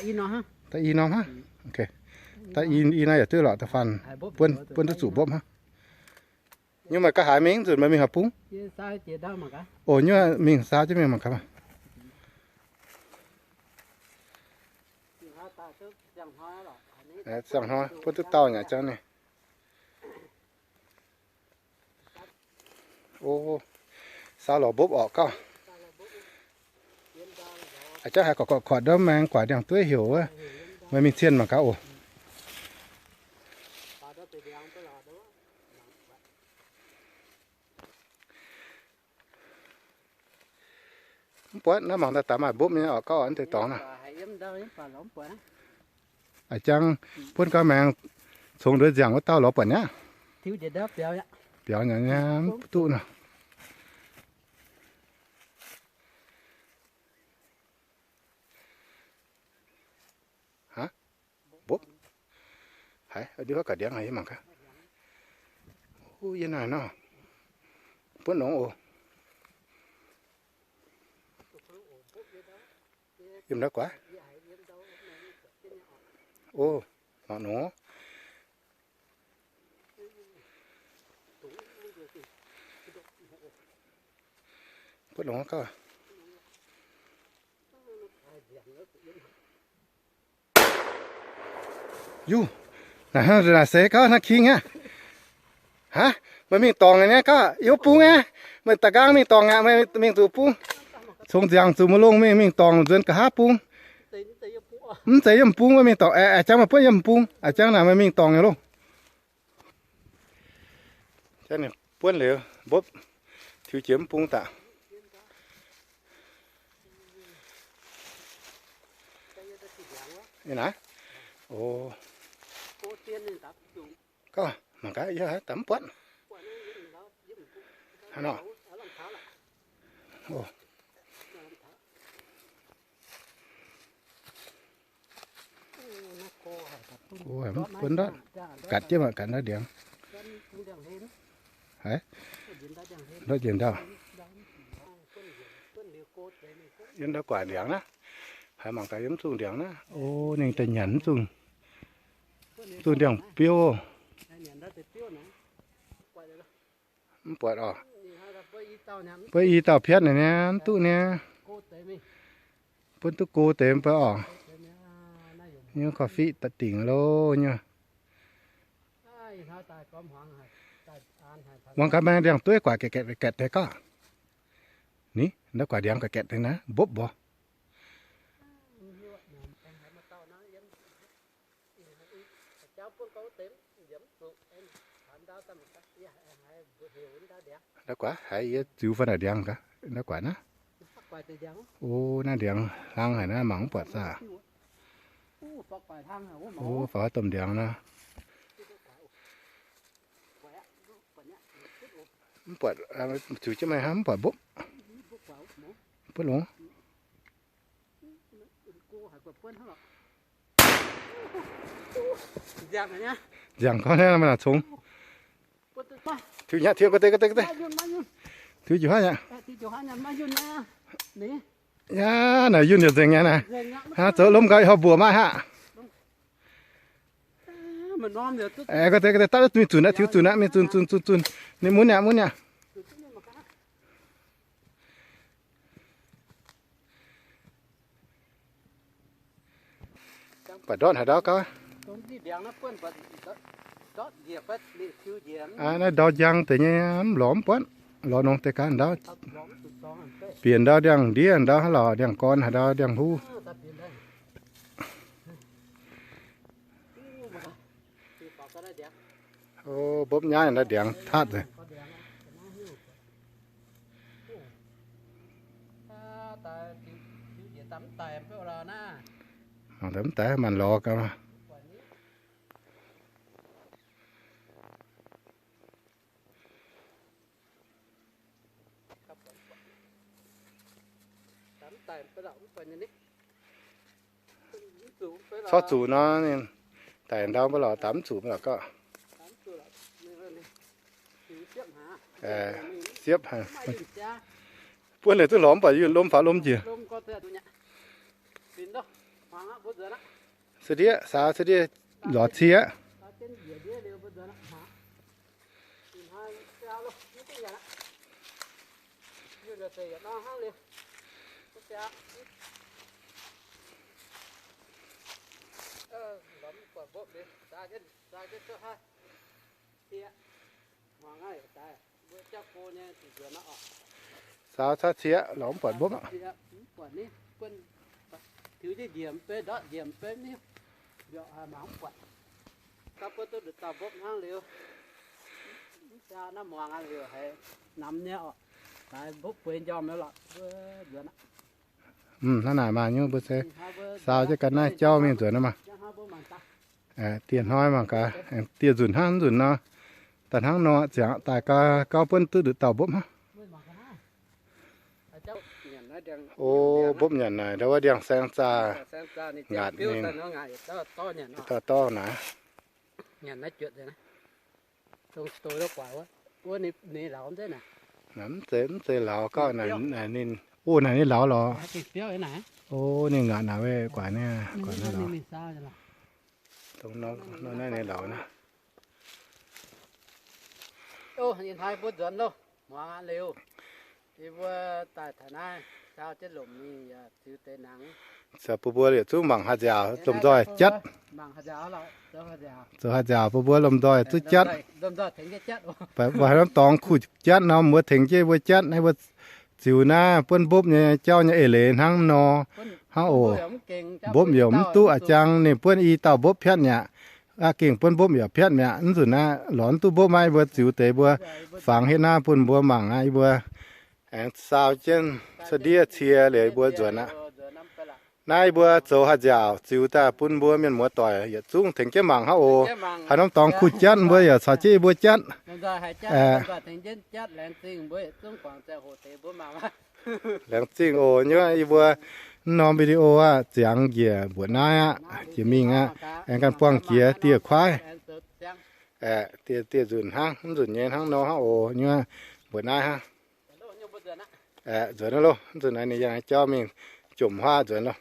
Da'nyeic norm hnangv. Da'nyeic, i norm yaac duqv lorqc, da'faanh buonv duqv zuqc mbopv hnangv. Nyungc maaih ga'haaix mingh nzunc meih mingh haaix bung? Oc, nyungc mingh saau jienv mingh mangc gaax. Ziangh hnoi buonv duqv dauh nyei jangv ninh. O, saau lorz mbopv orqc gauh. A'jangv haiz gorqv-gorqv-kortc ndov maengx guaax ndiangx-dueiv heuc wuov. Meih mingh cien mangc gaax oc. Mv buatc, naaiv mangc daaih daaih maaih mbopv nyei orqc gauh, mv deix dorngx naaiv. A'jangv buonv gauh maengx congx nduov nziangh wuov dauh lorz buatc nyei aqv. Biaux nyei, mv duqv nor. Haaix, ndiev ga'ndiangx haaix, yie mangc gaax. Yie naaic nor, buonv longx oc. Yiem ndau guaax. O, mangc nor. Buonv longx gauh. Yuh, naaic hnangv naaic seix gauh hnangv king aqv. Aav, meih mingh dorngc nyei gauh, yiem bung aqv. Meih da'nqaang mingh dorngc aqv, meih mingh zuqc bung. Congx nziangx zuqc mv longx mingh, mingh dorngc nzuonx nqa'haav bung. Mv zeiz yiem bung, meih mingh dorngc, a'jangv meih buonv yiem bung, a'jangv naaic meih mingh dorngc nyei loh. Buonv liuz mbopv, tiux jiex mv bung daaih. Naaiv, o, gauh mangc gaax, yie haiz daaih mv buatc. Hnangv nor. Mv buonv ndortv, gatc jienv mangc, gatc ndortv ndiangx. Haiz, ndortv njiec ndau. Yiem ndau guaax ndiangx naaiv. Haiz mangc gaax yiem zungh ndiangx naaiv. O, ninh daaih nyanc zungh, zungh ndiangx-biouv. Mv buatc oc. Buonv i dauh piatv naaic niaa, mv duqv niaa. Buonv duqv go deix mv baac oc. Nyei korv-fiqv da'dingc lo nyei. Muangx gaax maengx ndiangx-dueiv guaax gaetv gaetv gaetv deix gauh. Ni, ndau guaax ndiangx gaetv gaetv deix naaiv, mbopv mbuo. Ndau guaax haiz yie ziux fai naaic ndiangx gaax, ndau guaax naaiv. O, naaiv ndiangx hlang haic naaiv, mangc mv buatc zaah. O, faaux domh ndiangx naaiv. Mv buatc, ziux jienv maaih hnangv mv buatc mbopv. Buonv longx. Nziangh gorngv naaiv maaih congx. Tiux nyei, tiux ga'deix, ga'deix, ga'deix. Tiux jiu haav nyei. Aa, naaic yunh yaac nzengc nyei naaic. Hnangv zoux lomh nqaai hauh mbuoqc maaih haqv. Aengx ga'deix, ga'deix dapv mingh zunc aqv, tiux zunc aqv, mingh zunc, zunc, zunc, zunc. Ninh mun aqv, mun aqv. Baac ndortv haaix ndau gauh? Aa, naaiv ndau njang deix nyei, mv lorz mv buatv. Lorz nongx deix gaax ndau. Bieqc ndau ndiangx-ndiev ndau haaix lorqc, ndiangx-gorn haaix ndau, ndiangx-huv. O, mbopv nyaiv ndau ndiangx tatv. Mangc daaih mv daaih maanc lorz gaax. Corc zuqc nor, ninh daic ndau mv lorz, daaih mv zuqc mv lorz gauh. Siepv haic. Buonv liuz duqv lorz mv baac yunh lom faaux lom njiec. Sai ndiev, saau sai ndiev lorz cie aqv. Saau caux cie lorz mv buatc mbopv aqv. Hnangv naaic maah, nyungc mbuo se saau jienv ga'naaiv jauv mingh nzuonx nor maah. Dieh hnoi mangc gaax, dieh nzunc hnangv nzunc nor, daaih hnangv nor ziangx daaih gauv buonv duqv nduqc dauh mbopv hnangv. O, mbopv nyanc naaic ndau wuov ndiangx-saeng zaah ngaatc ninh, dorh dorh naaic. Mv zeiz, mv zeiz lauz gauh naaic ninh, o, naaic ninh lauz lorqc. O, ninh ngaatc naaic wuov guaax naaiv, guaax naaiv lauz. Dongh nor naaiv ninh lauz naaiv. Mbuo nzuonx loh, muangx liuz, yie mbuo daaih taux naaiv, saau jienv lomc mingh yaac ziux deix nangx. Caux mbuo mbuo yietc zungv mangc haaix nziaauc lomh nzoih jatv. Zoux haaix nziaauc mbuo mbuo lomh nzoih zungv jatv. Mbuo haaix norm dorngx kuh jatv nor, mbuo tengx jienv mbuo jatv, naaiv mbuo ziux naaiv buonv mbopv nyei jauv nyei eix leiz hnangv nor. Hnangv oc. Mbopv yaac mv duqv a'jang, ninh buonv i dauh mbopv piatv mi'aqv. Aqv, gengh buonv mbopv yaac piatv mi'aqv. Mv nzunc naaiv lorz mv duqv mbopv maiv, yie mbuo ziux deix mbuo fangx hietv naaiv bun mbuo mangc aqv. Yie mbuo aengx saau jienv cuotv ndiev cie liuz yie mbuo nzuonx aqv. Naaiv yie mbuo zoux haaix nziaauc ziux daaih bun mbuo mienh muoz doic yietc zungv tengx jienv mangc hnangv oc. Haaix norm dorngx kuh jatv mbuo yaac caux jienv yie mbuo jatv. Laengz zingh oc. Nyuoqv yie mbuo mv norm video aqv, ziangx njiec mbuoqc naaiv aqv, jiex mingh aqv. Aengx ganh buangh jiex dieh kuaaiv. Aeqv, dieh, dieh nzunc hnangv, mv nzunc nyei hnangv nor hnangv oc. Nyuoqv mbuoqc naaiv hnangv. Aeqv, nzuonx loh, mv nzunc naaiv ninh yangh jauv mingh jomc huaav nzuonx loh.